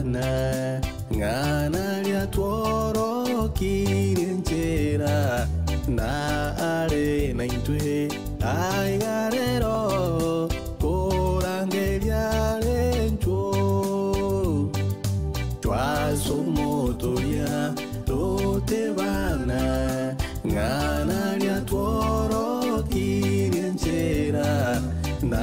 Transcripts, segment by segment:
Totebana ng'ana ria tworokirie nchera na are naintwe aiga rero korangeria renchwo twasomotoria totebana ng'ana ria tworokirie nchera na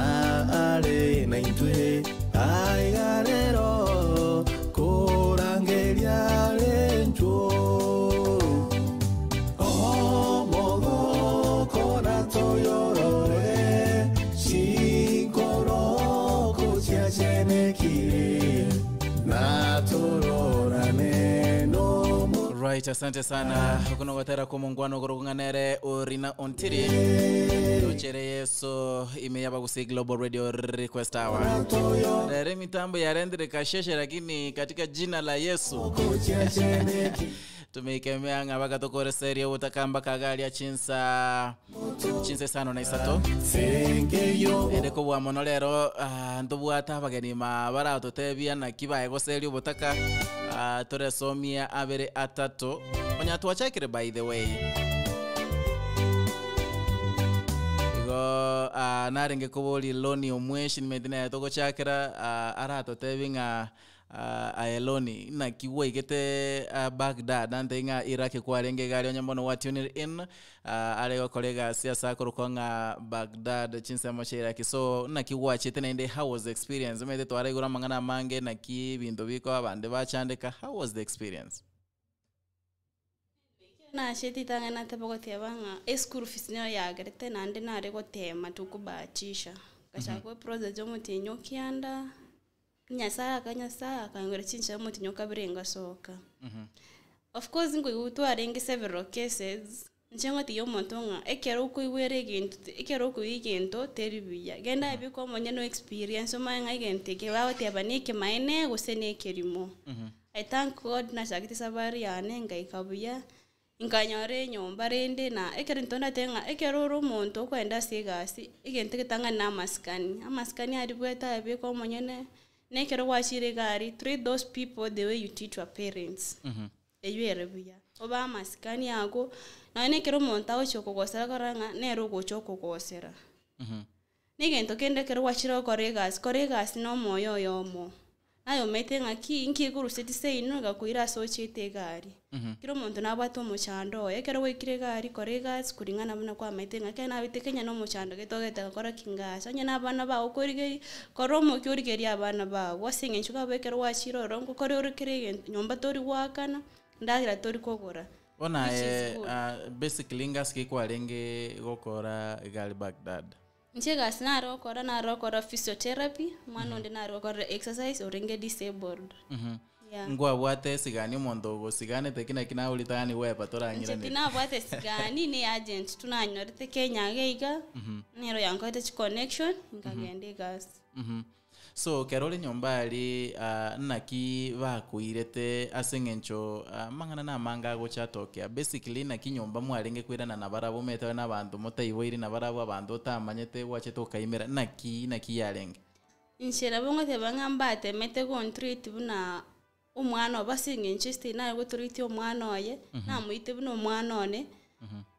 are naintwe aiga rero korangeria renchwo omogoko natoyorore chinkoroko chiachenekire natororane nomo Right, asante sana kunogotera kumungwano gorogung'anere orina ontiri ochere yeso ime yabagusi global radio request hour rere mitambo yarendere kasheshe lakini katika jina la yesu tumeikemea ng'a bagatokoreseria obotakamba kagaria chinsa chinsa isano na isato sengeyo ende kobua mono rero ah, ntobwate abageni ma baratotebia naki baegoseria obotaka ah, toresomia abere atato onya twachakire by the way igo ah, narenge kobori loni omweshi nimeti naye togochakera ah, aratotebi ng'a ah, aye loni naki gwaigete ah, Baghdad ante ng'a Iraq kwarenge egari onye mbono gwatunire in ah, are gokora egasi ase akorokwa ng'a Baghdad chinsemo chia Iraq so naki gwachete naende how was the experience omanyete twaraigure amang'ana amange naki ebinto bikoba abande bachandeka how was the experience? Nachete ritang'ani nateba goteba ng'a eschool fees nero yagerete naende nare gotema tokobahatisha. Ngachaka eprocess ya omotienyi okianda, nyasaye aka nyasaye akang'ira chinchera omotienyi okabere ngasoka. Of course nkoigwa twarenge several cases, inche ngotigia omonto ng'a ekero okoigwera egento ekero okoigwa egento teri buya, genda abike omonyene o experience omanye ng'a egento eke bagoteba na ekemaene gose na ekerimo. I thank God nachagete esafari yane ngaika buya, nkanyora enyomba rende na ekero intwe nateba ng'a ekero ore omonto okoenda ase egasi, egento egetang'ani na amasikani, amasikani aribwete ayabeke omonyene, na ekero gwachire egari, treat those people the way you treat your parents. Eywo ere buya, obe amasikani ago, nonye na ekero omonto agochia okogosera kora ng'a nere ogocha okogosera. Na egento kende ekero gwachire gokora egasi, kora egasi na omoyo oyomo, naye omanyete ng'aki, nki ekorusetie seino egakoira ase ochiete egari. Kera omonto nabwate omochando oye, ekero gwaikire egari kora egasi kuringana buna kwamaete ng'a ekero nabete kenya na omochando gete ogete gokora ki ngaacha, onye na abana bago okorigeria, kora omokia origerie abana bago ase eng'encho nabo ekero gwachire ororo ngokore ore kera egento, nyomba tori goakana, ndagera tori kogora, Bono which is aye good. ah, basically ngasike kwarenge gokora egari Baghdad? Inche egasi nare gokora, nare gokora physiotherapy, omwana onde nare gokorera exercise orenge disabled. Yeah. Nkwabwate esigani omonto ogosiganete ki naki nawe ritang'ani gwepa Inche torang'iraneri? tinabwate esigani, ne agent tu nanyorete Kenya iga iga, nero yankorete chiconnection, nkagenda egasi. So ekero ore nyomba aria ah, naki bakoirete ase eng'encho amang'ana na amange agocha atokea. Basically naki nyomba mwarenge koirana nabarabwo omanyete bare na abanto motaiboiri nabarabwo abanto otamanyete gwachete okaimera naki naki yarenge? Inche nabo ngoteba ng'a mbatemete gontreat buna omwana obo ase eng'encho estate nare gotreat omwana oye, namoite buna omwana one,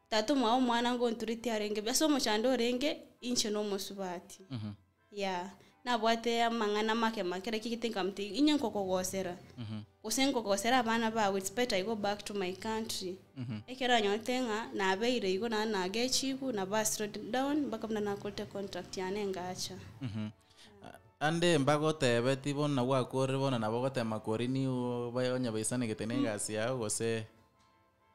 tata omwabo omwana ngontreat arenge buya. Ase omochando orenge, inche na omosubati, yeah. Nabwate amang'ana make make lakini gete nkamotebia inye nkokogosera, gose nkogosera abana bago it's better I go back to my country. Ekero anyorete ng'a nabeire igo naende nagechigwa, nabo a slowed down mpaka buna nakorete contract yane ngacha. Ande mbagotebeti bono gwakorire bono nabo ogotema korenew onye baisanegete na egasi yago gose.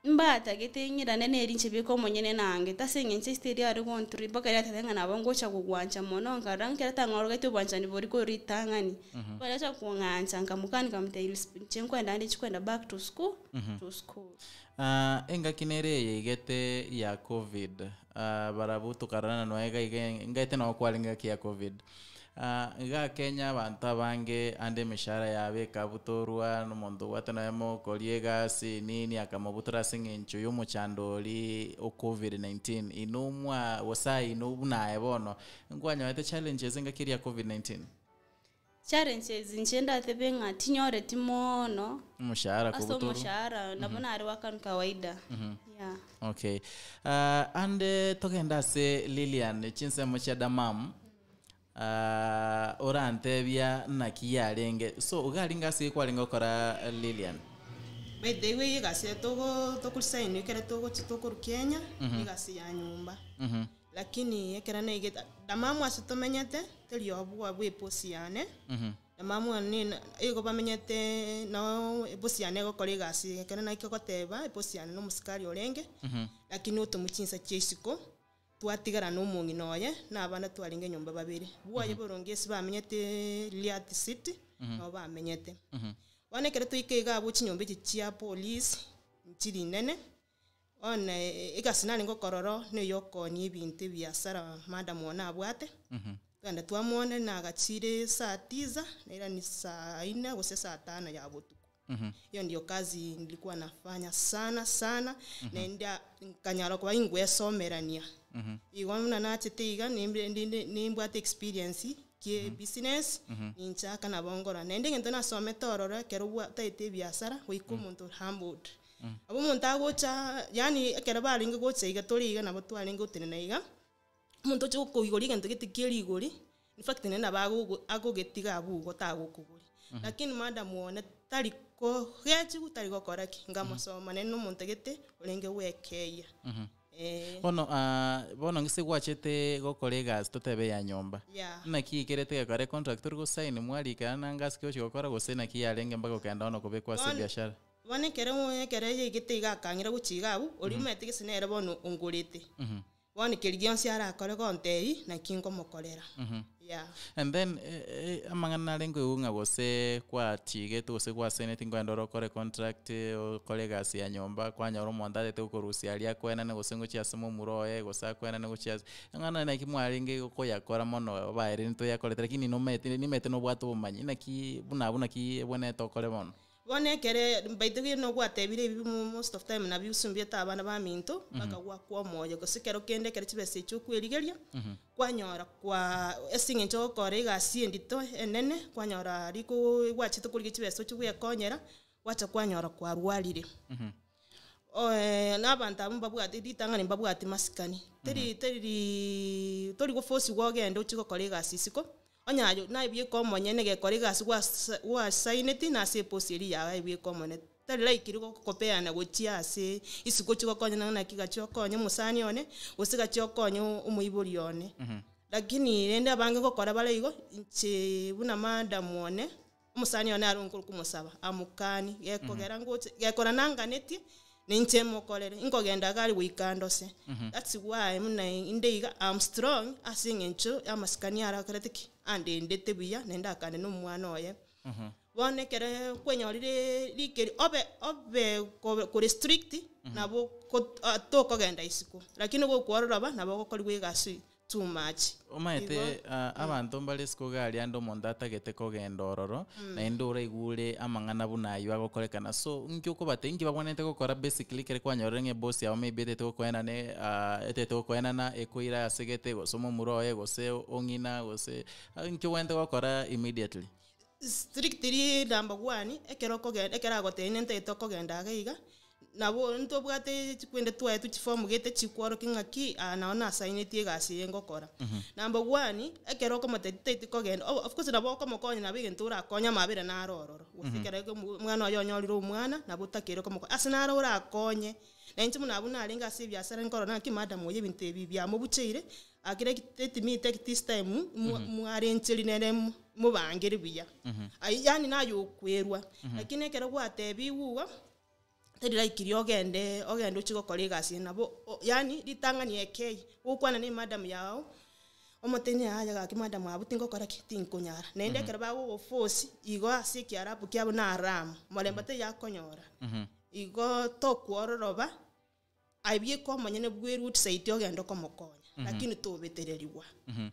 Mbatagete ng'irane nere inche beka omonyene nangete ase eng'encho esita eria are gonturia mpaka riria atebete ng'a nabo ngocha gogwancha mono nkarora nkere tang'orogeti obwanchani boria korwa ritang'ani. Bono acha kong'ancha nkamokani nkamotebia inche nkoenda ande nchi back to school, to school. Engaki nere eye igete ya covid, barabwo tokarorana nonya iga iga ngaete noo kwarenge engaki ya covid. Iga Kenya abanto abange ande emeshahara yabo ekabutorwa, na omonto obwate nonya mokoria egasi nini akamobutora ase eng'encho ya omochando oria o covid 19. Inwe mwa gose aye inwe buna aye bono, nkwanyorete challenges engaki eria ya covid 19? Challenges inche ndatebe ng'a tinyoreti moono, Omoshahara ase kobutorwa. omoshahara nabo nare goakanwa kawaida, yeah. Okay. Ah, ande togende ase Lilian chinsemo chia Damam, ah, orantebia naki yarenge. So iga aringe ase kwarenge gokora Lilian? By the way egasi eye togo tokoresign ekere togochi tokorwa Kenya, egasi ya nyomba. Lakini ekero naigete Damamu ase tomenyete, teri obwoba bwa eposi yane, Damamu one na igo bamenyete noo eposi yane egokora egasi ekero naika goteba, eposi yane na omosikari orenge, lakini otomwa chinsa chia isiko, twatigara na omong'ina oye, na abana twarenge nyomba babere. Bwoye boronge ase bamenyetee Riat City, nabo bamenyete. Bono ekero twaika iga abwo chinyomba echi chia police, nchiri nene, Bono egasi narenge gokora oro na eyokoonia ebinto ebiasara madam one abwate, twagenda twamoonera nagachire saa tisa, nairani saa nne gose saa tano ya botuko. Hiyo ndio kazi nilikuwa nafanya sana sana, naende nkanyara koba ingwesomerania. Igo buna nachete iga nimbe ndinde nimbwate experience kie ebusiness, ninchaka nabo ngorora. Naende egento nasomete ororo ekero bwa otaete ebiasara, goika omonto ore humbled. Abwo omonto agocha yaani ekero barenge gocha iga tore iga nabo twarenge gotenena iga, omonto oche gokoigoria egento gete kia rigori, in fact naende nabo agogo agogetiga abwo igo tagokogoria. Lakini madam one tari kogechiwa tari gokora ki, nkamosoma naende na omonto gete orenge bwekeyia eh. Bono bono gese gwachete gokora egasi totebe ya nyomba, Yeah. naki ikerete egekora econtract tori gosaini mwarikana nanga ase ki ogochi gokora gose naki yarenge mpaka okenda bono kobekwa ase Bono ebiashara? Bono ekero ekero yaigete iga akang'ira gochia iga abwo, oria omanyete gese nere bono ongorete. Bono keria gionsi arakore gontebia, naki nkomokorera. Yeah. And then amang'ana nare nkoigwa ng'a gose kwachigete gose gwasaineti nkoenda ore okore contract, okore egasi ya nyomba, kwanyora omonto atagete gokorusia aria akoenane gose ngochia ase momura oye, gose akoenane gochia ase, amang'ana naki mwarenge koyakora mono baere ntoyakorete lakini nomanyete nimanyete nobwate obomanyi, naki buna abwo naki ebwenerete okore bono? Bono ekere by the way nogwatebire ebi most of time nabio osumbiete abana baminto bakagwakwa omoyo gose ekero kende ekero chibesa echio okwerigeria, kwanyora kwa ase eng'encho ogokora egasi endito enene, kwanyora rikoo gwachete korigia chibesa ochie gwekonyera, gwacha kwanyora kwarwarire. Na abanto abwo mbabwati ritang'ani mbabwati masikani, teri teriii tori gofosiwa ogende ochie gokora egasi isiko, Onye aye naye bweka omonyene gekora egasi gwasa gwasaineti na ase eposi eria yago aye bweka omonyene, tari likely gokopeana gochia ase isiko ochie gokonyana naki gachia okonye omosani one, gose gachia okonye omoibori one. Lakini rende abange gokora bare igo, inche buna madam one, Omosani one are onkoro komosaba, amokanie, gekogera ngoche, gekora nanganetie, ninche mokorere, inkogenda iga aria goika ndose. That's why buna inde iga am strong ase eng'encho y'amasikani arakorete ki? Andendete buya naende akande na omwana oye. Bono ekere kwenyorire rikeri obe obe kobe kore strict, nabo ko tokogenda isiko, lakini gokwororoba nabo ogokorigwa egasi too much. Omanyete Igo abanto mbare isiko iga aria ande omonto atagete kogenda ororo, naende oraigure amang'ana buna aywo agokorekana. So, inki okobatebia, inki babwenerete gokora basically ekere kwanyorire ng'a eboss yao maybe etagete gokoenana etagete gokoenana ekoira ase gete gose omomura oye gose ong'ina gose, inki obwenerete gokora immediately? Strictly number one, ekero okogenda ekero agotebia nintagete okogenda iga iga, nabo ntobwate chikwende twaetwe chiform gete chikworokia ng'aki aa nao nasainetie egasi eye ngokora. Number one, ekero okomotebia titaeti kogenda o of course nabo okomokonya nabo egento orakonye amabera naro ororo, gose ekero eke omwana oye onyorire omwana, nabo otakeire komokonya, ase naro orakonye, na inche buna abwo narenge ase ebiasara nkorora ng'aki madam oyo ebinto ebi biamobucheire, Akere let me take this time mwarencheri nere mobangere buya. Ayio yaani naye okwerwa, lakini ekero gwatebiwu igo, teri likely ogende ogende ochie gokora egasi eye nabo yaani ritang'ani ekei, gokwana na emadam yago, omotebie yaya gaki madam abwo tingokora ki? Tinkonyara. Naende ekero bagogoforce igo ase ekiarabu kiabo na haramu, morembe taiyo akonyora. Igo tokwororoba. Aye bweka omonyene bw'eruti ogende okomokonya, lakini tobetererigwa.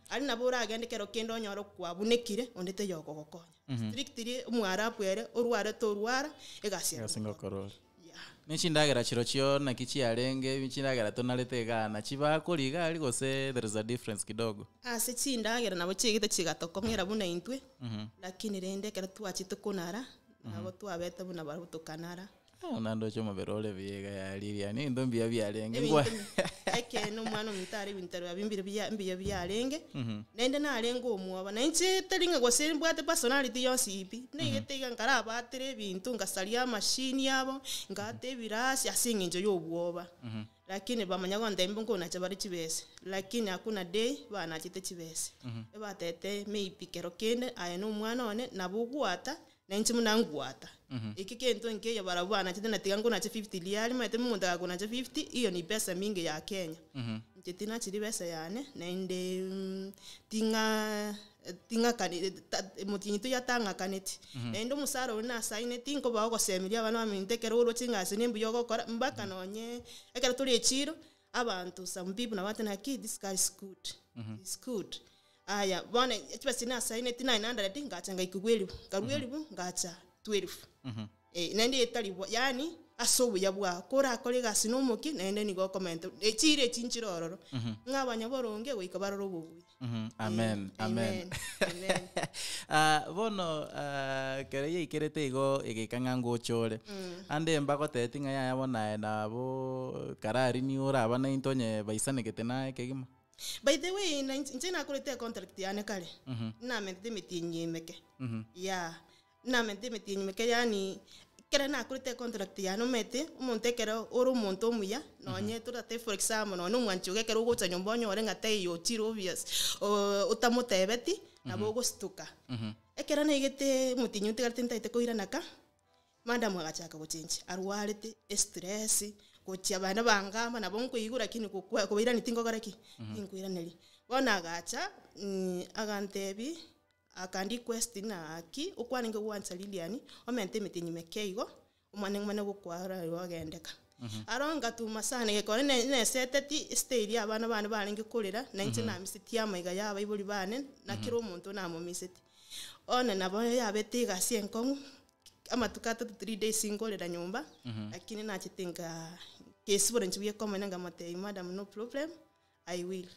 Aria nabo oragende kero kende onyore kwabunekire, onde taiyo okogokonya. Strictly omwarabu ere, orware torwara, egasi Egasi ere ngokora ore. Yeah. Nechindagera chirochio naki chiarenge chindagera tonarete iga nachi bakori iga aria gose there is a difference kidogo. Ase chindagera nabo chiegete chigatokong'era buna intwe, lakini rende ekero twachete konara, nabo twabete buna barabwo tokanara. Naende oche omobere ore buya iga yariria ebinto mbuya biarenge ngwa Ebinto ekeene omwana ominto are ebinto biaye mbire buya mbuya biarenge, naende narenge omwoba, na inche tari ng'a gose mbwate personality yonsi pi, naigete iga nkarabatera ebinto nkasaria amashini abo, ngata ebirasi ase eng'encho ya obwoba. Lakini bamanya gontebia mbu nkonacha bare chibesa, lakini hakuna day banachete chibesa. Ebatete maybe kero kende aye na omwana one, nabo ogwata, na inche buna ngwata. Eki kento nkeiyo barabwo banachete na tiga nkonache 50 riari, omanyete omonto agakonacha 50, hiyo ni pesa mingi ya Kenya. Inche tinachiri besa yane, naende ting'a ting'akani ta motienyi toyatang'akaneti. Naende omosara oria nasaineti, nkoba ogosemeria abana baminto ekero oroche ng'a ase nembuya ogokora, mpaka nonye ekero tore echiro, abanto some people nabo bateba naki this guy is good, is good. Aya, bono chibesa chiria nasaineti 900, ngacha ngaikigwa elifu, nkarwa elifu ngacha 12. Naende etari bo yaani ase obuya bwao, korakore egasi na omokia, naende nigo okomenta echira echi nchire ororo, ng'a abanyaboronge goika barore obobuya. Amen, amen. Amen, amen. Bono ekero yaikerete igo egeika ng'a ngocha ore, ande mbagotebeti ng'a yaya bono aye nabo karari nigo oraba naintwe onye baisanegete naye kegima. By the way, na inche inche nakorete econtract yane kare, namentete emetienyi emeke, yeah, namentete emetienyi emeke yaani, ekero nakorete econtract yane omanyete, omonto ekero ore omonto omuya, nonye toratebe for example nonye na omwanchi ogo ekero ogocha nyomba onyore ng'a taiyo ochire obvious, otamotebeti, nabo ogostuka. Ekero naigete omotienyi otigarete ntaete koirana ka, madam agachaka gochenji, arwarete, estress, gochia bande bangamba nabo nkoigwa lakini gokwa kobairani tingokora ki? Tinkoiraneria. Bono agacha, agantebia, akandiquest ng'a aki, okwarenge gwancha Lilian, omente emetienyi meke igo, omanye mane gokwara igo ogendeka. Aro ngatuma sana egekone ne neseteti estyle ya abana bane barenge korera, na inche namisetie amaiga ya abaibori bane, na kera omonto namomiseti. Bono nabo yabete egasi enkong'u, amatuko atato 3 days nkorera nyomba, lakini nachete nkaa nkesibora inche buya komanya nkamotebia madam no problem, I will.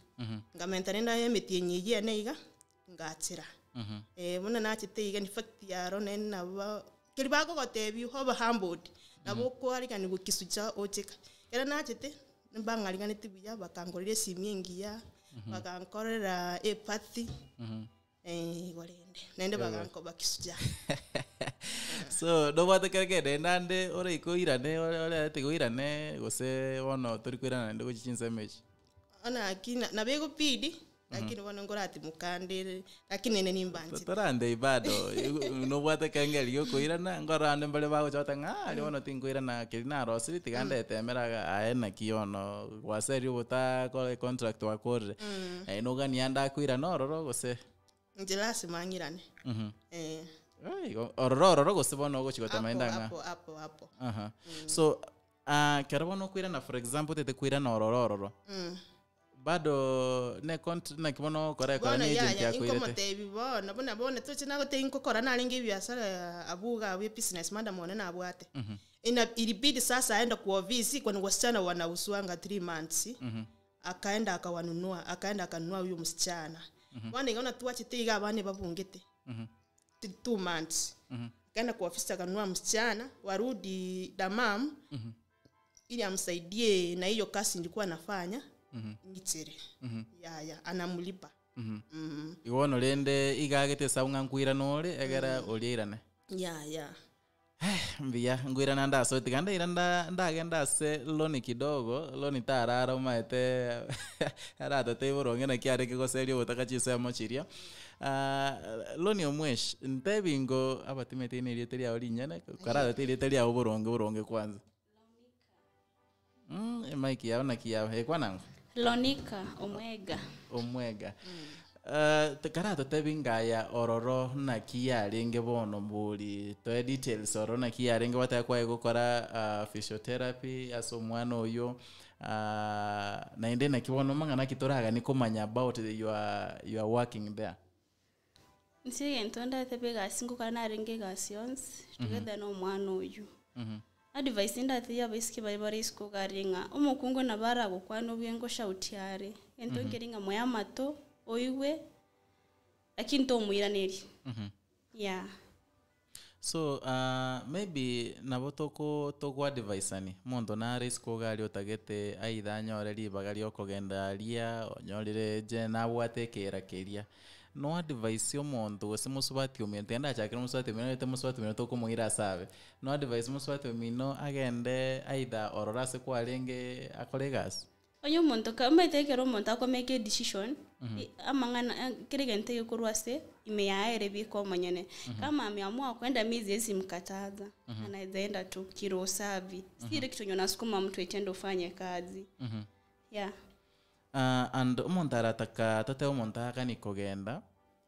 Nkamenta rende aye emetienyi eywo ene iga, ngachera. Buna nachete iga in fact aro naende nabo keri bagogotebia obe humbled, nabo okoariganiwa kisucha ocheka. Ekero nachete, mbang'ariganeti buya, bakangorera esimi engiya, bakankorera eparty, igo rende, naende bagankoba kisucha. So nobwate kere kende naende oraike oirane ore orerete oirane gose bono tori koirana naende gochia chinsemo echi. Bono aki nabo egobidi, lakini bono nkoratimoka ndere, lakini naende nimbanchete. Torandei bado nobwate kengeri gia okoirana, nkorora ande mbare bagocha bagoteba ng'a aria bono tinkoirana keri narosire tiga ndetemera iga aye naki bono gwaserire obotakora econtract wakorire, nogani ande akoirana ororo gose. Inche lasima ng'irane. Igo ororo ororo gose bono ogochi gotema Hapo ende ang'a. hapo hapo hapo. Aha. So kero bono okoirana for example otagete koirana ororo ororo, bado ne naki bono okora ekora Bono na agent yaya yakoirete. inkomotebi bono buna bono toche nagotebia nkokora narenge ebiasara abwo iga abwo ebusiness madam one nabwate. Ina ilibidi sasa aende kwa ofisi kwani wasichana wanauzwanga 3 months, akaenda akawanunua, akaenda akanunua huyo msichana. Bono iga buna twachete iga abana babungete, 2 months. Akaenda kwa ofisi akanunua msichana, warudi Dammam, ili amsaidie na hiyo kazi nilikuwa nafanya, ngichere. Yaya, anamlipa. Igo bono rende iga agete esabu ng'a nkoirana ore, egere oria airane. Ya. Mbuya, nkoirana nde ase tiga ndaira ndagenda ase Loni kidogo, Loni tarara omanyete aratotebie boronge naki arenge goseria obotaka chinsemo chiria. Loni omweshi, ntebi ngo abatimete na erieta riago rinyene, karatote erieta riago boronge boronge kwanza. Emic yao naki yao, ekwana ng'o? Lonika Omwega. Omwega. Karatotebi ngaya ororo naki yarenge bono mbori toe details ororo naki yarenge gwataka kwaye gokora physiotherapy ase omwana oyo naende naki bono mang'ana ki toragani komanya about your working there. Nse egento ndatebe egasi ngokora narenge egasi yonsi together na omwana oyu. Advice ndatebia abaiseke baria bare isiko iga aria ng'a, omokungu nabo aragokwane obuya ngoshauti are, egento nkeri ng'a moe amato, oigwe, lakini tomoiraneria. Yeah. So maybe nabo toko togoadvisani, omonto nare isiko iga aria otagete either anyore ribaga ria okogenda aria, onyorire agent nabwate ekeera keria. No advise omonto gose mosubati omino tiga ndachakere mosubati omino omanyete mosubati omino tokomoira ase abe. No advise mosubati omino agende either ororo ase kwarenge akore egasi? Onye omonto ka omanyete ekero omonto ako make a decision, amang'ana kera egento egekorwa ase ime yaye ere bieka omonyene. Kama ameamua kwenda mi siezi mkataza, anaeza enda tu kiroho safi. Si ile kitu yenye unasukuma mtu eti enda ufanye kazi. Yeah. And omonto arataka totebe omonto agani kogenda,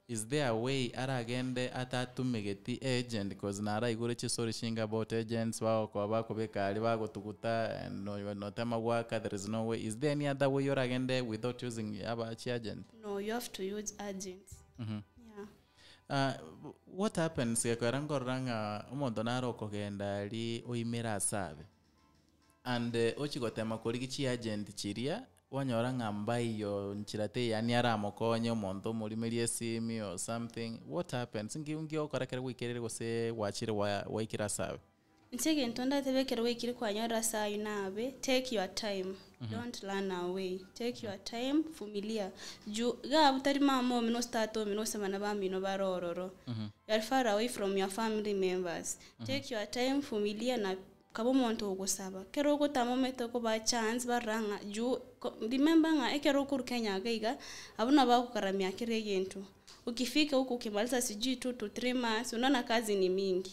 is there a way aragende atatumegeti agent coz naraigure chistori chinge about agents bagokoba bakobeka aria bagotuguta and notema goaka there is no way, is there any other way oragende without using aba chiagent? No, you have to use agents. Yeah. What happens gekogera nkorora ng'a omonto nare okogenda aria oimere ase abe and ochia gotema korigia chiagent chiria kwanyora ng'a mbaiyo nchera teiyo yaani aramokonye omonto omorimerie esimi or something, what happens? Nki nki ogokora ekero gwaikereire gose gwachire gwa gwaikire ase abe? Inche egento ndatebe ekero gwaikire kwanyora ase aywo nabe, take your time, don't run away, take your time, vumilia, juu iga abwo tari mama omino gose tata omino gose abana bamino bare ororo, you are far away from your family members, take your time, vumilia na Kaba omonto ogosaba. Ekero ogotama omanyete okobaa chance barora ng'a juu ko remember ng'a ekero okorwa Kenya iga iga, abwo nabo bagokaramia kera egento. Ukifika huku ukimaliza sijui two to three months, unaona kazi ni mingi.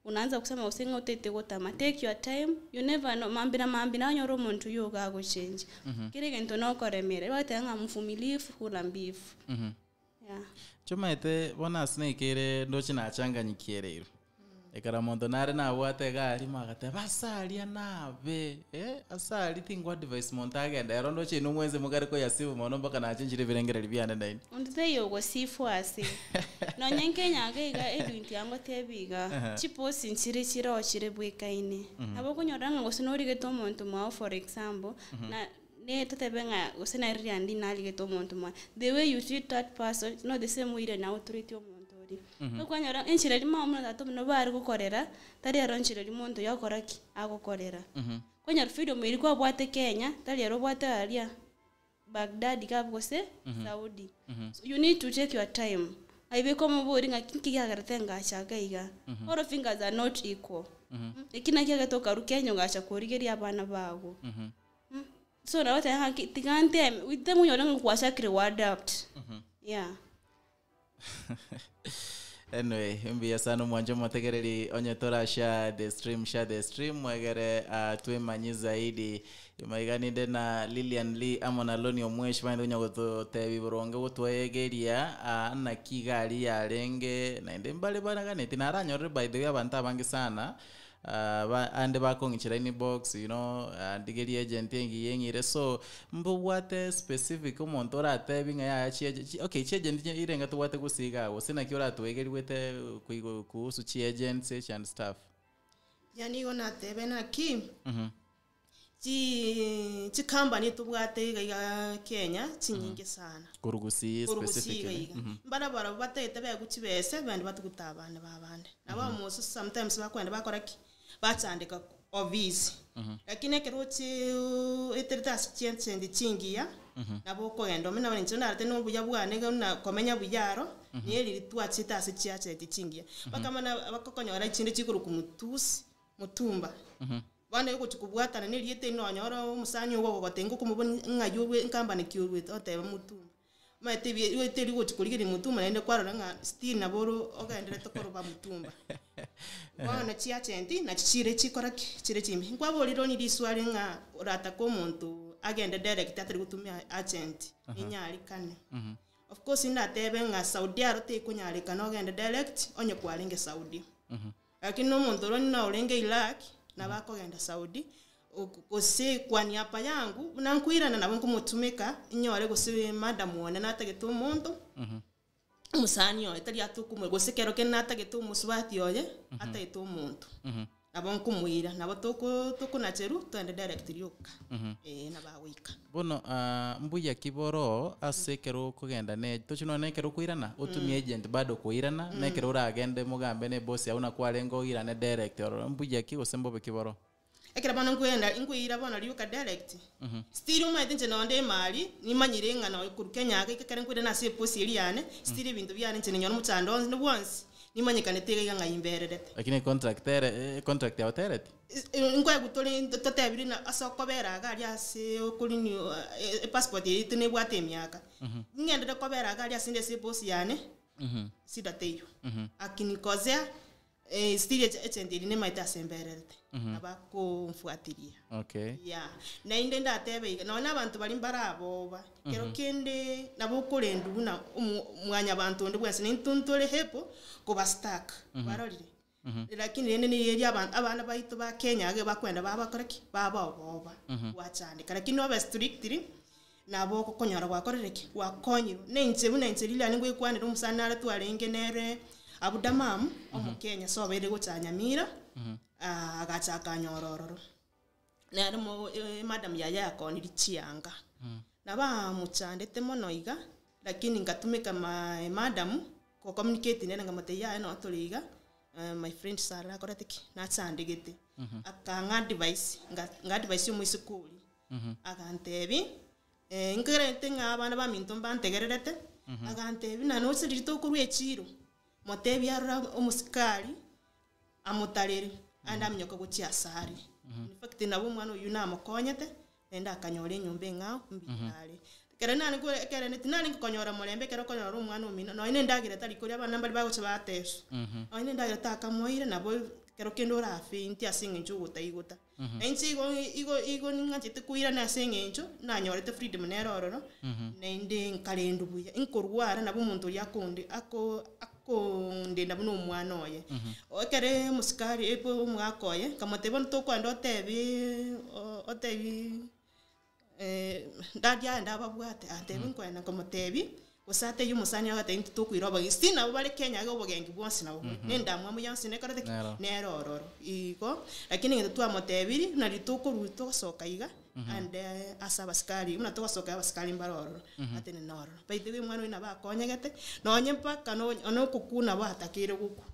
Unaanza kusema gose ng'a otaete gotama. Take your time, you never know, mambia na mambia nanyore omonto oyio iga agochenjia. Kera egento nokoremera, bagoteba ng'a mvumilivu hula mbivu. Yeah. Nchomaete bono ase naikeire ndoche nachanganyikiereirwe. Ekero omonto nare nabwate egari magateba ase aria nabe eh, ase aria tingo advise monto agende ero ndoche inwe mwensi mokare koyasibu mono mpaka nachenchire ebirengererio biane naende. Onde taiyo ogosifwa ase. Nonye nkenya iga iga Edwin tiga ngotebi iga, chiposi nchire chiroo chire bwekaine. Nabo okonyora ng'a gose norigete omonto mwao for example, na ne totebe ng'a gose nere riria ndi narigete omonto mwane, the way you treat that person is not the same way ere naye otreti omonto oria. Okwanyora enchera eria mama na tata omino bare gokorera, tari ero enchera eria omonto oyio agokora ki? Agokorera. Kwanyora freedom eria kwabwate Kenya, tari ero obwate aria Baghdad iga abwo gose Saudi. So you need to take your time, aye komobori ng'aki nki kiagerete ngacha iga iga, all fingers are not equal. Eki naki kiagerete okarwa Kenya ogacha korigeria abana bago. So nabo oteba ng'aki tiga nteme, with time onyore ng'a gwachakire go adapt, yeah. Anyway, mbuya sana omwanche omotegereri onye tora share the stream, share the stream egere twemanyie zaidi. Maiga ninde na Lilian Lee amo na Lonnie Omweshi banyete konya gototebia boronge gotwegeria naki iga aria yarenge naende mbare baraganeti naranyorire by the way abanto abange sana ba ande bakong'ichera inbox you know ndigerie agent engiya eng'ire so mbobwate specific omonto oratebi ng'a yaya chiaje chi okay chiagent chi irenga tobwate gose iga gose naki oratwegerigwete koigo kuhusu chiagents echi and stuff. Yaani igo natebe naki, chii chicompany tobwate iga iga Kenya, chinyinge sana. Korwa gusii Korwa gusii iga specifically. iga. Mbare barabwo batagete baegwe chibese, bande batugute abande ba abande. Nabo abamosu sometimes bakoenda bakora ki? Bachandeka ofisi. Lakini ekero ochiiii oeterete ase chiachendi chingiya, nabo okogenda ime nabo inche narete na obuya bwane iga buna komenya buya aro, niyo riria twachete ase chiacheti chingiya. Mpaka bono bakokonyora chinde chikorokwa mutusi, mutumba. Bono egochi kobwatana na erieta eri nonyora omosani ogo ogogotebia ngokomoboni ng'ai orwe nkambane ki orwete, otebe mutumba. Omanyete ebi erieta eri gochi korigereria mutumba naende kwarora ng'a still nabo oro ogenderete koroba mutumba. Bono chiagent nachi chire chikora ki? Chire chimbe. Nkwaborire onye riswari ng'a oratake omonto agende direct atari gotumia agent, ninyarekane. Of course ndatebe ng'a Saudi aro tekonyarekana ogende direct onye kwarenge Saudi. Lakini na omonto oria onye orenge Iraq, nabo akogenda Saudi, gose kwa niaba yangu, buna nkoirana nabo nkomotumeka, inyore gose madam one natagete omonto, omosani oye tari atokomwa gose ekero kende natagete omosubati oye, atagete omonto. Nabo nkomoira, nabo toko tokonacherwa toende direct rioka, eh nabo agoika. Bono mbuya ki boroo ase ekero okogenda ne tochi nonya na ekero okoirana, otumie agent bado koirana, na ekero oragende mogambe na eboss yago nakwarenge oirane direct ororo, mbuya ki gose mbobe ki boroo? Ekero bono nkoenda nkoira bono rioka direct, still omanyete inche nonde emari, nimanyire ng'a nonya korwa Kenya iga ekero nkoirana ase eposi eria yane, still ebinto biane inche ninyore omochando onsi bwonsi, nimanyekanete iga iga ng'ai mbererete. Lakini econtract ere econtract yao tereti? Nkoegwa tore totebire ng'a ase okobera iga aria ase okorenew epassport yaito nebwate emiaka, ng'enderere kobera iga aria ase inde ase ebosi yane, shida teiyo. Akinikosea still echenti eria nemaete ase mbererete, nabo akomfuatilia. Okay. Yeah, naende ndatebe iga, nonya na abanto baria mbaraboba, kero kende nabo okorendwa buna omo mwanyabanto onde bwensi, na intwe ntore able koba stuck, kwarorire? Lakini rende nigo eria aba abana baito ba Kenya iga bakoenda babakora ki? Baba oboba, gwachandeka. Lakini obe strictly, nabo okonyora gwakorire ki? Gwakonyirwe. Na inche buna inche riria riane ngoikwanera omosani nare twarenge nere abwo Dammam, omokenya ase obeire gocha Nyamira, agacha akanyora ororo. Nere mo emadam yaye yakonirie chianga, nabamochandete mono iga, lakini ngatumeka ma emadam gocommunicate nere nkamotebia yaya noo tore iga, my friend Sarah akorete ki? Nachandegete. Akang'a advice, nga nga advise omoiseke oria, agantebia, nkerente ng'a abana baminto mbantegererete, agantebia buna noche riria tokorwa echiro, motebie arore omosikari, amotarere, aende aminyoke gochia asare. In fact nabo omwana oyio namokonyete, naende akanyora enyomba eng'ao mbuya are. Ekero nare kore ekero tinarenge konyora morembe ekero okonyora omwana omino, nonye na endagera tari koria abana mbari bagocha bateswa, nonye na endagera takamoire nabo ekero kende orafaint ase eng'encho ogotaigota. Na inche igo igo igo ning'anchete koirana ase eng'encho, nanyorete freedom nere ororo, naende nkarendwa buya, nkorwara nabo omonto oria akonde ako akondenda buna omwana oye. Ekere omosikari ebo omogaka oye, nkamotebia bono tokoenda otebiiii otebiiii daddy aende ababwate, antebia nkoenda nkomotebia, gose atebie omosani agatebia intwe tokoira obogenki, still nabo bare Kenya iga obogenki bwonsi nabo bore, na endamwamu yonsi nekorete ki? Nero. Nere ororo. Igo, lakini egento twamotebirie, buna riria tokorwa togosoka iga, ande ase abasikari, buna togosoka abasikari mbare ororo, atenene ororo. By the way omwana oyio nabo akonyegete, nonye mpaka nonye one okokwa nabo atakeire gokwa,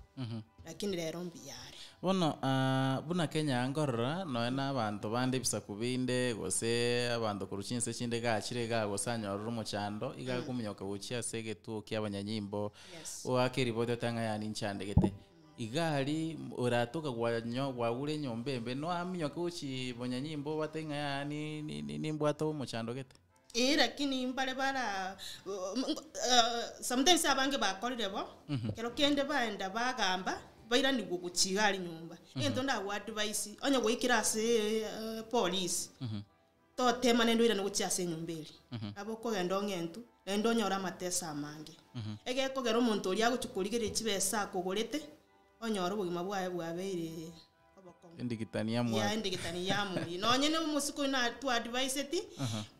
lakini rero mbuya are. Bono buna Kenya nkorora, nonya na abanto bande ebisaku binde, gose abanto korwa chinse chinde iga achire igaa gose anyorire omochando, iga akominyoka gochia ase egetuo kia abanyanyimbo, Yes. oake eripoti otebe ng'a yaani nchandegete. Iga aria oratoka gwanyo gwagure enyomba embe, noaminyoke gochia bonyanyimbo obatebie ng'a yaani ni- ni- nimbwate omochando gete. Eeh lakini mbare bara sometimes abange bakorire bo, ekero kende baenda bagamba, bairanigwe gochia iga aria nyomba. Egento ndagoadvise, onye goikire aseee polisi, totema naende oirane gochia ase enyomba eria. Nabo okogenda ong'entwe, naende onyore amateso amange. Egekogera omonto oria agochia korigereria chibesa akogorete, onyore obogima bwaye bwabeire obokong'u. Endigitani Ya yamwaki. endigitani yamoria. Nonye na omosike oyo na twaadviseti,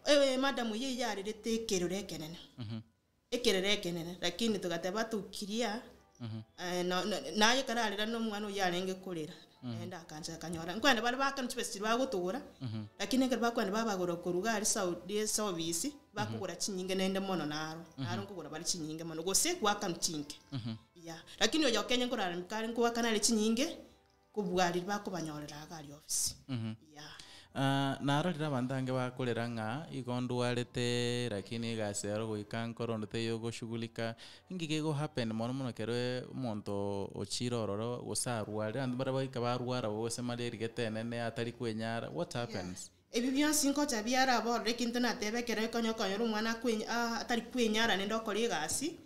eeh madam oyio eyio yarerete ekerero ekenene, ekerero ekenene, lakini togateba tokiria, no- no naye ekero arera na omwana oyio arenge korera, naende akancha akanyora. Nkoenda bare bakana chibesa chiria bagotogora, lakini ekero bakoenda babagora korwa iga aria Saudi ase ofisi, bakogora chinyinge naende mono naro, naro nkogora bare chinyinge mono, gose goakanwa chinke, yeah. Lakini oyo Kenya nkorarameka are nkoakana are chinyinge, kobua riria bakobanyorera iga aria ofisi, yeah. Narorire abanto abange bakorera ng'a igo ndwarete lakini egasi ero goika nkore onde taiyo ogoshughulika, inki kego happen mono mono ekero omonto ochire ororo gose arwarire, abanto mbare bagoika barwara gose malaria gete enene atari kwenyara, what happens? Ebi bionsi ngocha biaraba ororo ekinto nateba ekero okonya okonyora omwana akwenya atari kwenyara naende okora egasi,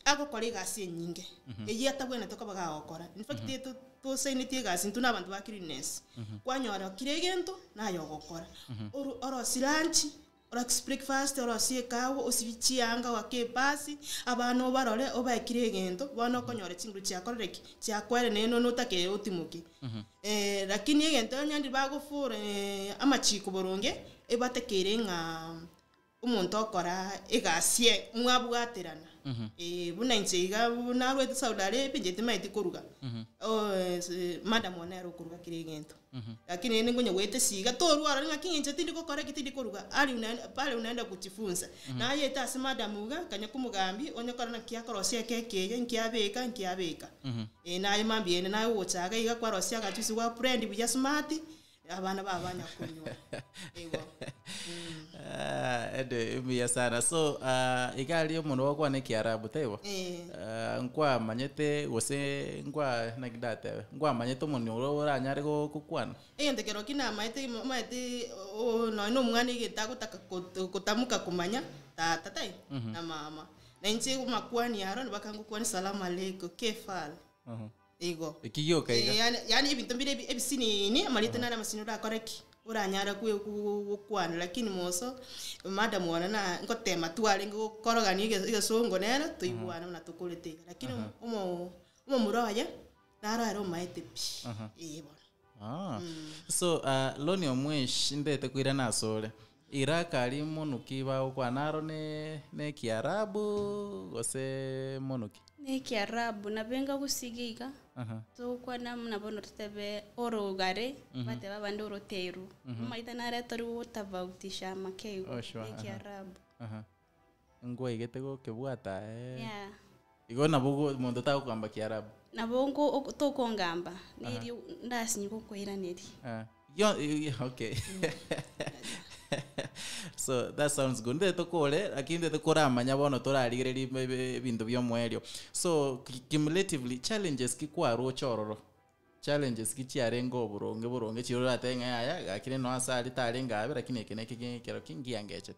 agokora egasi enyinge, eyio atabwenerete koba gagokora. In fact eto tosaineti egasi intwe na abanto ba cleanliness, kwanyora kera egento naye ogokora, oru orosie lunch, orosie breakfast, orosie ekawa, osibie chianga, oake epasi, abana obarore, obae kera egento, bono okonyora chinguru chiakorire ki? Chiakoerire naende notake otimoke. Lakini egento onye ndiri bagofora amachiko boronge, ebatekeire ng'a omonto okora egasi mwabwaterana. Buna inche iga narwete Saudi Arabia, inche timaeti koruga. Madam one nere okoruga kera egento. Lakini rende nkonya goetesi iga, torwa ororo ng'aki inche tindi gokora eki tindi koruga, aria unaenda pale unaenda kujifunza. Nayete ase madam iga, nkanya komogambia, onye korora naki akorosia ekeki eye, nki abeka nki abeka. Naye mambia ende naye ogocha iga iga kwarosia agachuisi gwa blend buya smart, abana bao banya konywa. Igo. Ah, ende mbuya sana. So, ah, iga aria omonto ogokwana ekiarabu taibo? Eh. Ah, nkwamanyete gose nkwa naki ndatebe, nkwamanyete omonwe oro oranyare gokwana? Egento kero ki namaete maete nonya na omwana egento agotaka kotamuka komanya, tata taibo na mama. Na inche makwani aro nabakangokwania salamu alaikum, kefal. Igo. Eki gioka iga. Yani yani ebinto mbire ebisinini, amarieta nare amasinini orakore ki? Oranyare gokwana lakini moso, madam one na ngotema twarenge gokorogania egesongo nere, toigwane buna tokorete iga. Lakini omomura oye, naro ere omaete pi. Eh bono. Ah. So, Loni Omwesh, ndete koirana ase ore. Iraq aria monuki bagokwana aro ne ne ekiarabu gose monuki? Na ekiarabu, nabo enga gosiga iga, togokwana buna bono totebe orogare, bateba abande oroteru. Amaita nare tori gotofautisha make igo, Oh, sure, na aha. ekiarabu. Nkwaigete gokebwata eh. Yeah. Igo nabo omonto tagokogamba kiarabu. Nabo nko tokongamba, neri ndasinye gokoiraneria. Yo, okay. So that sounds good. Ndete tokore, lakini ndete koramanya bono torarigereria ebinto bia omoerio. So cumulatively challenges ki kwaroche ororo? Challenges ki chiarenge oboronge boronge chiri oratebe ng'a yaya gaki no ase aria tarenge abe lakini eke na eke ekero ki ngiangechete.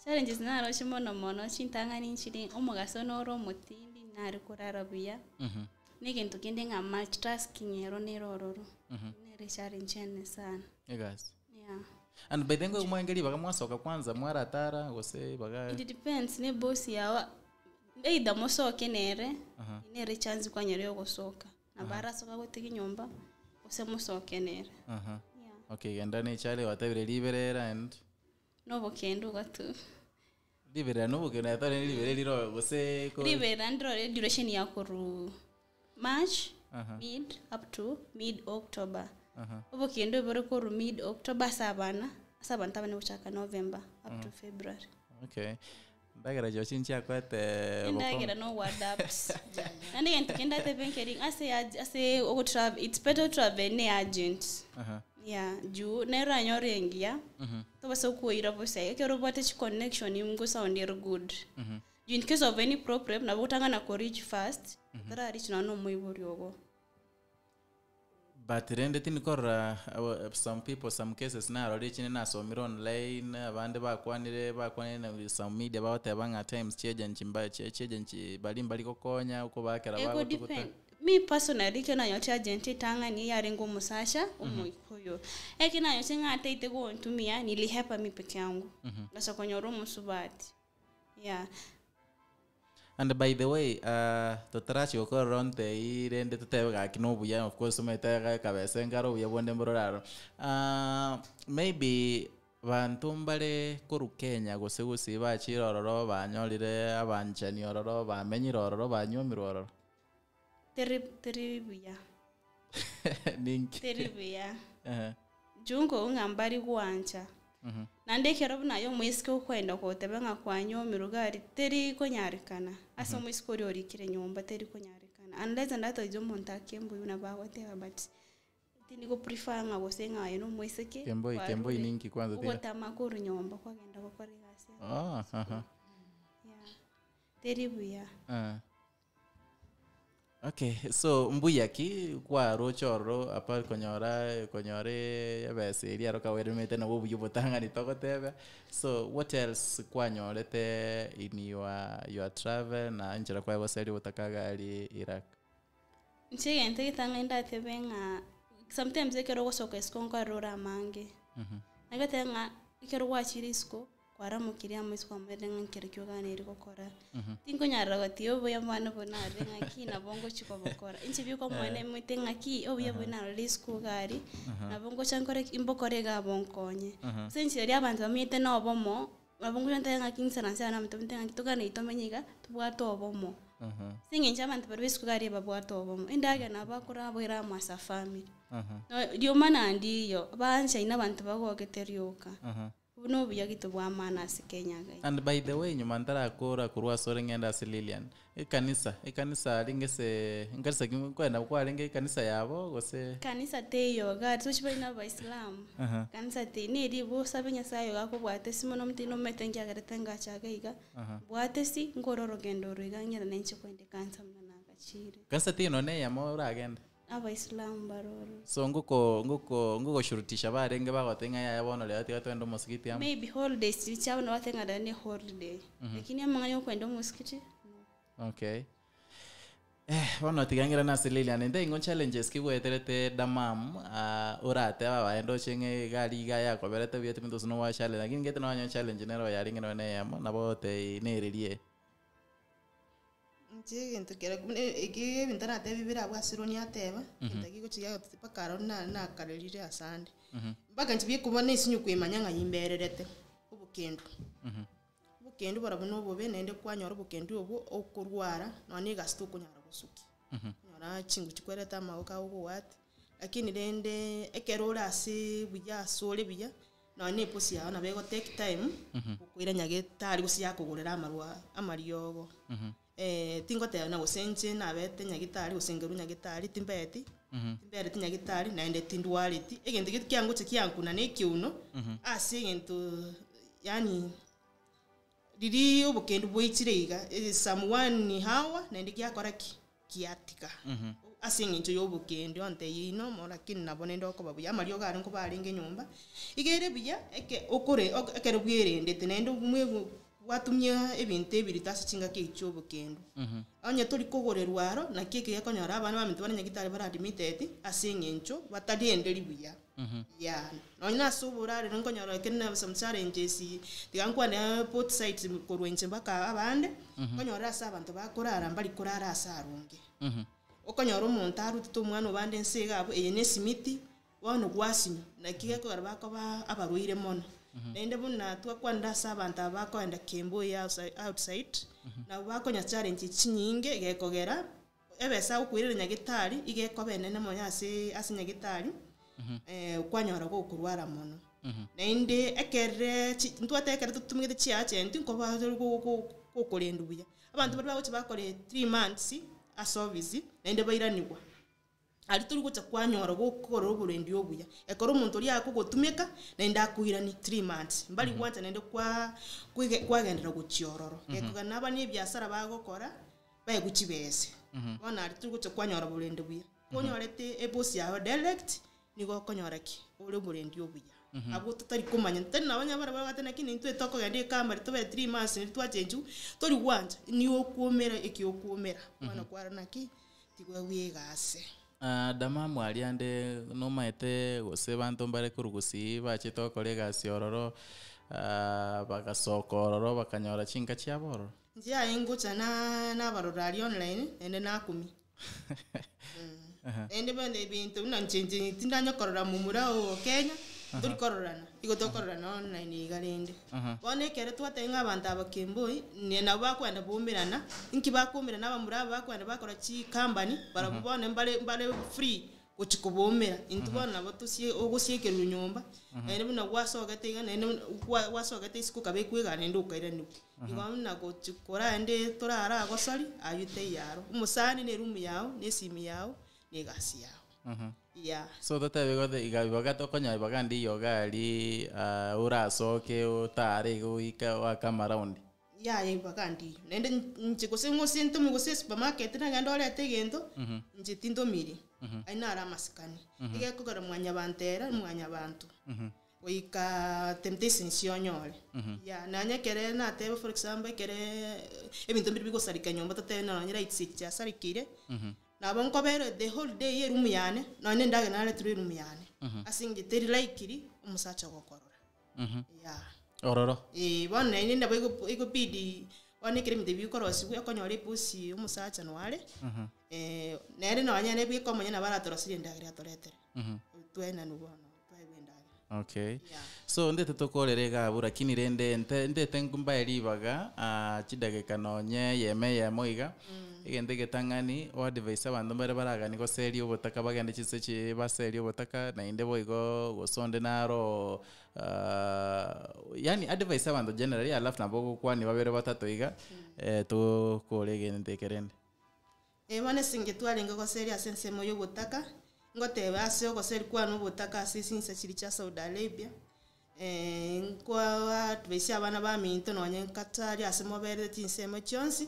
Challenges naroche mono mono chintang'ani nchiri, omogaso noro omotindi nare korara buya, na egento kende ng'a multitasking ero nere ororo, nere challenge ene sana. Egasi. Yeah. And by then mwenge ribaga mwasoka kwanza mwaratara gose baga It depends ne boss yawa either mosoke nere, nere chance kwanyora ya ogosoka. Nabo arasoka gotiga enyomba, gose mosoke nere. Yeah. Okay, genda ne chale watebire riberera and Nobokendo iga tu. Riberera nobokendo yatore riberera riro gose Riberera ndirore duration ya koru March, mid up to mid October. Obokendo bore koru mid October ase abana, ase abanto abane gochaka November up to February. Okay. Ndagera chio chinchiakwete Endagera no adapt. Naende egento kende ndatebe nkeri ase ase ogotravel, it's better to travel ne agent. Yeah, juu nero anyore engiya, tobasa koira bosa ekero obwate chiconnection ngosound ere good. Juu in case of any problem nabo otang'ana ko reach fast, otara reach nonya na omoibori ogo. But rende tindikorora some people some cases narorire chinde nasomire online abande bakwanire bakwanire na some media bagoteba ng'a times chiagency mba chiagency bari mbari gokonya okobakera Ego bagotuguta. depend. Me personally ekero nanyoche agent etang'ani yarenge omosacha omoikuyu. Ekero nanyoche ng'a ataete gontumia nilihepa mi peke yangu. Ngasa konyora omosubati. Yeah. And by the way, totarachi gokorora ontei rende totebe gaki na obuya, of course omanyete kabesa nkare obuya bonde mbororo aro. Maybe banto mbare korwa Kenya gose gose bachire ororo banyorire abanchani ororo bamenyire ororo banywomirwe ororo. Teri teri buya. Ninki? Teri buya. Juu nko ng'a mbari gwancha. Naende ekero buna aye omoiseke okoenda goteba ng'a kwanyomirwe iga aria, teri konyarekana. Ase omoiseke oria orikire nyomba teri konyarekana. Unless ande atoiche omonto akemboi buna bagoteba but tindi go prefer ng'a gose ng'a aye na omoiseke, Kemboi, kemboi kwarure ninki kwanza tira? ogotama korwa nyomba kwagenda gokora egasi ase Ah, aha. Yeah. Teri buya. Okay, so mbuya ki kwaroche ororo apa konyora konyora ebesa eria aro kaweremete nabo obuya obotang'ani togotebe. So what else kwanyorete in your travel na enchera kwagoseria obotaka iga aria Iraq? Inche egento egetang'ani ndatebe ng'a sometimes ekero ogosoka isiko nkorora ore amange. Nagoteba ng'a ekero gwachire isiko, kwaramokire amo isiko kwamanyete ng'a nkere ki oganeire gokora. Tinkonyara gotiga obuya bwane buna narire ng'a ki nabo ngochi kobokora. Inche biko omwene moite ng'a ki, obuya buna narorire isiko iga aria, nabo ngocha nkore ki, mbokore iga bonkonye. Ase enchera eria abanto bamenyete na obomo, Nabo ngocha ntabe ng'aki nsaranse aa na abanto ntabe ng'aki togane tomenye iga, tobwate obomo. Ase eng'encho abanto baria ba isiko iga aria babwate obomo, endagera nabo bakora boira amo as a family. Rioma naende iyo, baanchaine abanto bagogete rioka. Buna obuya gete bwa maana ase Kenya iga. And by the way nyuma ntarakora korwa asore ng'ende ase Lilian, ekanisa, ekanisa aria ngese nkanisa ki nkoenda kwarenge ekanisa yabo gose? Kanisa teiyo iga aria tochi bare na abaisilamu, kanisa teiyo na eria igo osabe Nyasaye oyo akobwate ase mono omonto nomanyete nkiagerete ngacha iga iga, mbwate ase nkore orogendo oro iga ng'ira nainche kogenda ekanisa buna nagachire. Kanisa teiyo nonye na eyemo oragende? Abaisilamu mbare ororo. So ngoko ngoko ngogoshurutisha barenge bagoteba ng'a yaya bono rero tiga togende omosigiti amo. Maybe holidays chiria chiabo nabo bateba ng'a rero ne holiday. Lakini amang'ana ya okoenda omosikiti, no. Okay. Eh, bono tiga ng'irane ase Lilian, nte ing'o challenges ki gweterete Damam oratebe abaye ndoche ng'a iga aria iga yakoberete buya timinto gose nobwate challenge, lakini ngete nonye challenge nero yarenge nonye na eyemo, nabo ogotebia nererie. Inche egento kere buna eki ebinto natebirie bire abwo ase Ronnie ateba, egento ekio gigochi giagototia mpaka aro na nakarerire asande. Mpaka inche bikoba na esinyo koemanya ng'a imbererete, obokendu. Obokendu barabwo na obobe naende kwanyora obokendu obwo, okorwara, nonya na egasi tokonyara gosukia. Onyora chingu chikwerete amagoko agogoatia, lakini rende ekero ore aseee buya ase ore buya, Nonya na epusi yao nabo ego take time gokoira nyagetari gose yakogorera amarwa amariogo. Tingoteba na gose inche nabete nyagetari gose nkerwa nyagetari timbaeti, timbereti nyagetari naende tindwareti, egento gete kiangocha kiankuna na ekeuno, ase egento yaani riria obokendu bwaichire iga, some one hour naende giakora ki? Giatiga. Ase eng'encho ya obokendu ontebia inomo lakini nabo nende okoba buya, amariogo aria nkoba arenge nyomba, iga ere buya eke okore ekero bwerendete naende omwe gwatumia ebinto ebirito ase chingaki echio chia obokendu. Onye tori kogorerwa aro, naki eke gekonyora abana baminto bare nyagetari bare admitted ase eng'encho batarenderi buya. Yeah, nonye na ase oborarero nkonyora ekero na some challenges, tiga nkwane both sides korwa inche mpaka abande, nkonyora ase abanto bakorara mbari korara ase aronge. Okonyora omonto arutete omwana obande nse iga abwo, eye na esimiti, bono gwasinywa, naki gekogera bakoba abarwaire mono. Naende buna twakwanire ase abanto aba bakoenda Kiambu eye outside, nabo bakonya challenge chinyinge gekogera. Ebesa agokoirera nyagetari iga ekoba enene mono ase ase nyagetari, kwanyora gokorwara mono. Naende ekeree chi ntwate ekero totumegete chiagent nkoba tori go- go- gokorendwa buya. Abanto baria bagocha bakora 3 months ase office, naende bairanigwa. Aria tori gocha kwanyora gokora oborendi obuya. Ekero omonto oria akogotumeka, naende akoiranie 3 months, mbari gwancha naende kwa kwege kwagenderera gochia ororo. Gekogera naba na ebiasara bagokora, baegwe chibese. Bono aria tori gocha kwanyora oborendi buya. Konyorete eboss yago direct, nigo okonyora ki? Ore oborendi obuya. Abwo totari komanya, tari nabo onye barabwo bagoteba naki intwe tokogenda ekambari tobe 3 months naende twachenchiwa, tori gwancha, nigo okwomera eki okwomera, bono kwarora naki. Tigwe bwegase. Damamu aria ande nomaete gose banto mbare korwa gusii bachete gokora egasi ororo, bagasoka ororo bakanyora chinka chiabo ororo. Inche aye ngocha na nabarora aria online naende nakumia. Naende bono ebinto buna inche inche tindanya korora momura oo Kenya, tori kororana, igo tokororana online iga rende. Bono ekero twateba ng'a abanto aba Kemboi, ne nabo bakoenda baumerana, inki bakoumerana abamura aba bakoenda bakora chicompany, barabwo bono mbare mbare free gochi kobaumera. Intwe bono nabo tosie ogosiekerwa nyomba, naende buna gwasogete iga naende buna gwa gwasogete isiko okabekwa egari naende okairanigwa. Igo buna gochi koraende toraragosori, aywo teiyo aro. Omosani na eroom yago, na esimi yago, na egasi yago. Yeah. So totebe igo iga ibaga tokonyora ibaga ndiyo iga aria orasoke otare iga oike oake amaraundi. Yaya ibaga ndiyo. Naende inche gose ng'ose ntome gose esupermarket nagende orete egento, inche tintomiri, ayio naro amasikani. Egekogera mwanyabanto ere, mwanyabanto, goika temptations onyore. Yeah, nonye ekere nateba for example ekere ebinto mbire bigosareka nyomba totebe nonye lights echi chiasarekeire, nabo nkobera the whole day eroom yane, nonye endagera nareterwe eroom yane, ase eng'encho teri likely, omosacha ogokorora. Yeah. Ororo. Eh, bono naende nabo ego egobidi bono ekero ebinto ebi bikorosiwa okonyora epusi omosacha noare, nere nonye ere bweka omonyene nabo aratorosirie endagera atoretere, twaenanwa bono twaegwa endagera. Okay. Yeah. So ndete tokorere iga abwo lakini rende nte ndete mbae ribaga ah, chidageka nonye eyemo eyemo iga, egento egetang'ani oadvise abanto mbare baragani goseria obotaka bagende chinse chi baserie obotaka naende boigo gose onde naro yaani advise abanto generally alafu nabo ogokwania babere batato iga, tokore egento eke rende. Eh, bono ase inche twarenge goseria ase ensemo ya obotaka, ngoteba ase ogoseria kwane obotaka ase chinsa chiria chia Saudi Arabia, nkoa advise abana baminto nonye Qatar ase moberete chinsemo chionsi,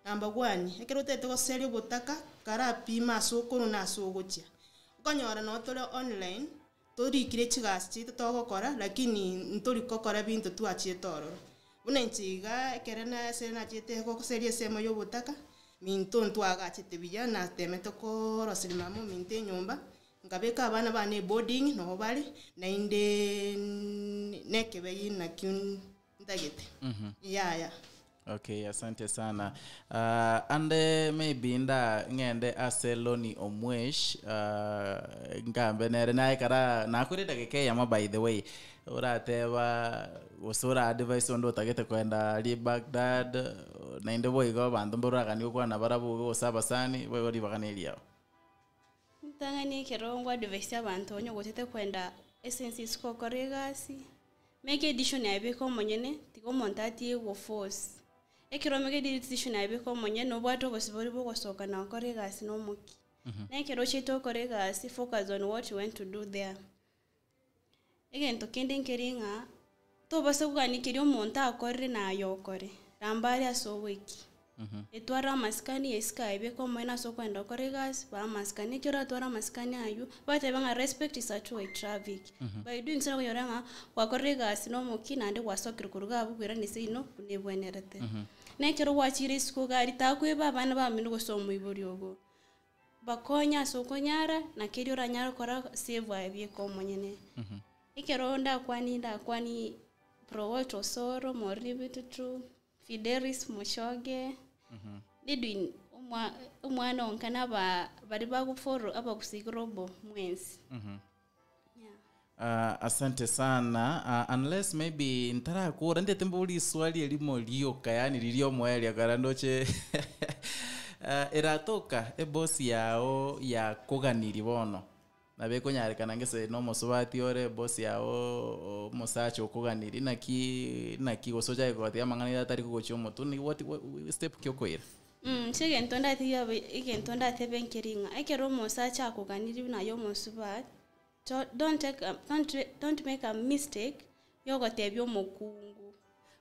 number one, ekero otagete goseria obotaka, karapime ase okorwa na ase ogochia. Okonyora noo tore online, torikire chigasi chiaito togokora, lakini ntori kokora binto twachiete ororo. Buna inche iga, ekere nase nachiete goseria ensemo ya obotaka, minto ntwagachete buya, natemete kooroseria mama ominto enyomba, nkabeka abana bane eboarding, nabo bare, naende na ekebei nakio ntagete, yaya. Okay, asante sana. Ande maybe nda ng'ende ase Lonny Omwesh ngambe nere naye kara nakore edageka eyemo by the way, orateba gose ora advise onde otagete koenda aria Baghdad, naende boigo abanto mboragani gokwana barabwo iga gose abasani, boigo ribaga na eriao. Ntang'ani ekero ngoadvise abanto onye gochete koenda ase ense isiko gokora egasi, make a decision aye beka omonyene, tiga omonto atige goforce. Ekero omeke decision aye beka omonyene, nobwate obosibore bwa ogosoka na gokora egasi na omokia. Na ekero ochete okore egasi, focus on what you want to do there. Egento kende nkeri ng'a, tobasa kogania keria omonto akorire naye okore, ramba aria ase ogoikia. Etware amasikani, esike aye beka omonyene ase okoenda gokora egasi, bae amasikani. Ekero oratware amasikani aywo, bateba ng'a respect is a two way traffic. By doing so okonyora ng'a gwakorire egasi na omokia naende gwasokire korwa iga abwo koirana seino buna ebwenerete. Na ekero gwachire isiko iga aria, takoeba abana bamino gose omoibori ogo. Bakonye ase okonyara, na keria oranyare gokora save aye bieka omonyene. Ekero ndakwani ndakwani Bro Walter Osoro, Maureen Bitutu, Fidelis Mushoge, Edwin omwa omwana onka na aba baria bagofollow abagusii global mwensi. Yeah. Asante sana unless maybe ntarakora ndete mbori riswali erimo rioka yaani riria omoerio ekero ndoche eratoka eboss yao yakoganirie bono nabo ekonyarekana ngese na omosubati ore eboss yao omosacha okoganirie naki naki gose ochake kogotebia amang'ana aria atari kogochia omotwe ni what step ki okoira? Inche egento ndatigie abe egento ndatebe nkeri ng'a ekero omosacha akoganirie buna aye omosubati, to don't take a don't don't make a mistake ya ogotebia omokungu,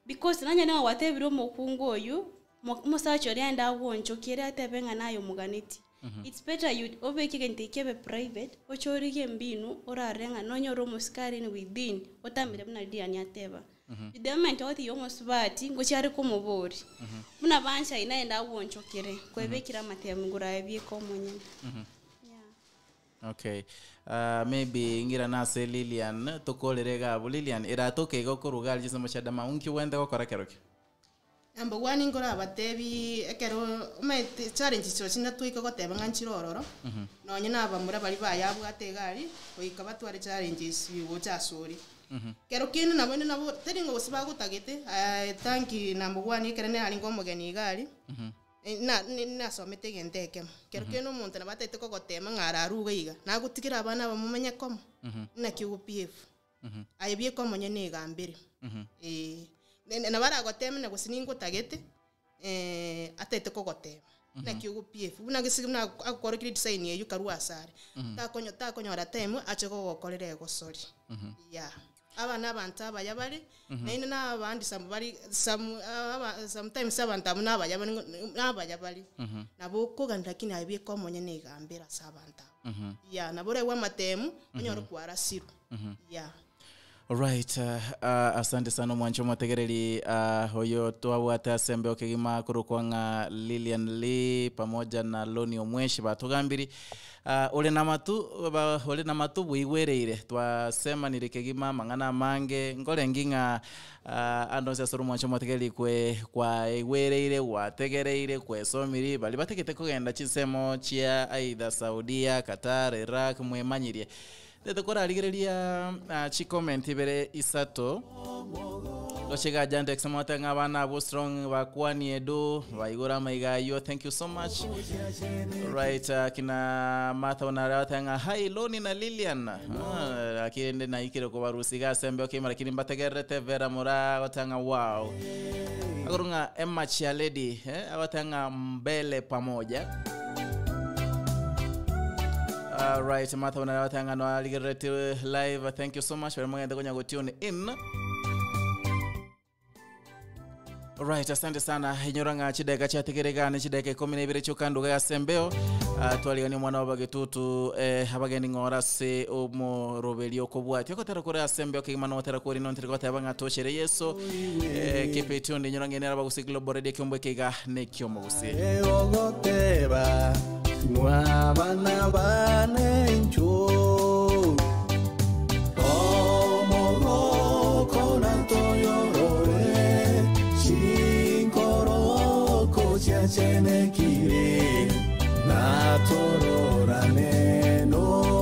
because nonye nigo gwatebire omokungu oywo, mo omosacha oria aende agoonchokie atebe ng'a naye omoganeti. It's better you obeke egento ekio kebe private, oche origie embinu orarore ng'a nonyore omosikari in within, otamere buna Lilian ateba. The moment ogotebia omosubati, ngochia are komoboria, buna banchaine naende agoonchokere, kwebekire amatemo igoro aye bieka omonyene. Yeah. Okay, maybe ng'irane ase Lilian, tokorere iga abwo. Lilian, eratoke iga okorwa iga aria chisemo chia Dama, nki obwenerete gokora ekero ekio? Number one nkorabatebi ekero omanyete challenge chirochio natwaika goteba ng'a nchire ororo, nonye na abamura baria bayabwate iga aria, goika batware challenges gocha asore. Kero kende nabo inde nabo teri ng'a gose bagotagete thank number one ekero narenge omogeni iga aria, na nasomete egento ekemo, kero kende omonto nabo atagete kogotema ng'a ararue iga iga, nagotigera abana aba momenye komo, naki ogo behave. Aye bieka omonyene egambere, eh. Nabo aragoteme na gose ningotagete, atagete kogotema, naki ogo behave, buna gese buna agokorokire edesign eywo karwa ase are, takonyo takonyora time ache kogokorera egosori, yeah. Aba na abanto abaya bare, naende na abande some bari some aba sometimes abanto abwo na abaya bare na abaya bare, nabo okogani lakini aye bieka omonyene egambere ase abanto abwo, yeah. Nabo oraigwe amatemu, onyore kwarasirwe, yeah. Alright, asante sana omwancho omotegereri oyo twabwate ase embeo kegima korokwa ng'a Lilian Lee pamoja na Loni Omweshi batogambiri. Ore na matu ba ore na matu bwaigwereire twasemanire kegima amang'ana amange nkorengi ng'a ande onsi ase ore omwancho omotegereri kwe kwaigwereire gwategereire kwesomiri baria batagete kogenda chinsemo chia either Saudia, Qatar, Iraq mwemanyirie. Tete korarigereria chicomment ibere isato gochega jandex mote ng'a abana abwo strong bakwanie edo baigora amaiga aywo thank you so much right kina Martha onare ng'a hi Loni na Lilian lakini ndi naikire kobarusiga ase embeo kegima lakini mbategererete Vera Mura agoteba ng'a wow akorwa ng'a Emma Chialedi agoteba ng'a mbele pamoja Alright, Martha onare agoteba ng'a noarigererete live thank you so much baria mogente konya go tune in Right, asante sana inyora ng'a chideka chiatigere iga ne chideka ikomi na ibere chiokanduga ase embeo twarigania omwana wa bagetutu abageni ng'ora ase omoroberio okobwatia ogotera kore ase embeo kegima nogotera kore nontiri goteba ng'a tochere yeso keep it tuned inyora ng'ene abagusi global radio ekiombo eke iga ne ekiomogusi. Ogoteba nwabana bane inchu omogoko natoyorore chinkoroko chiachenekire natororane no.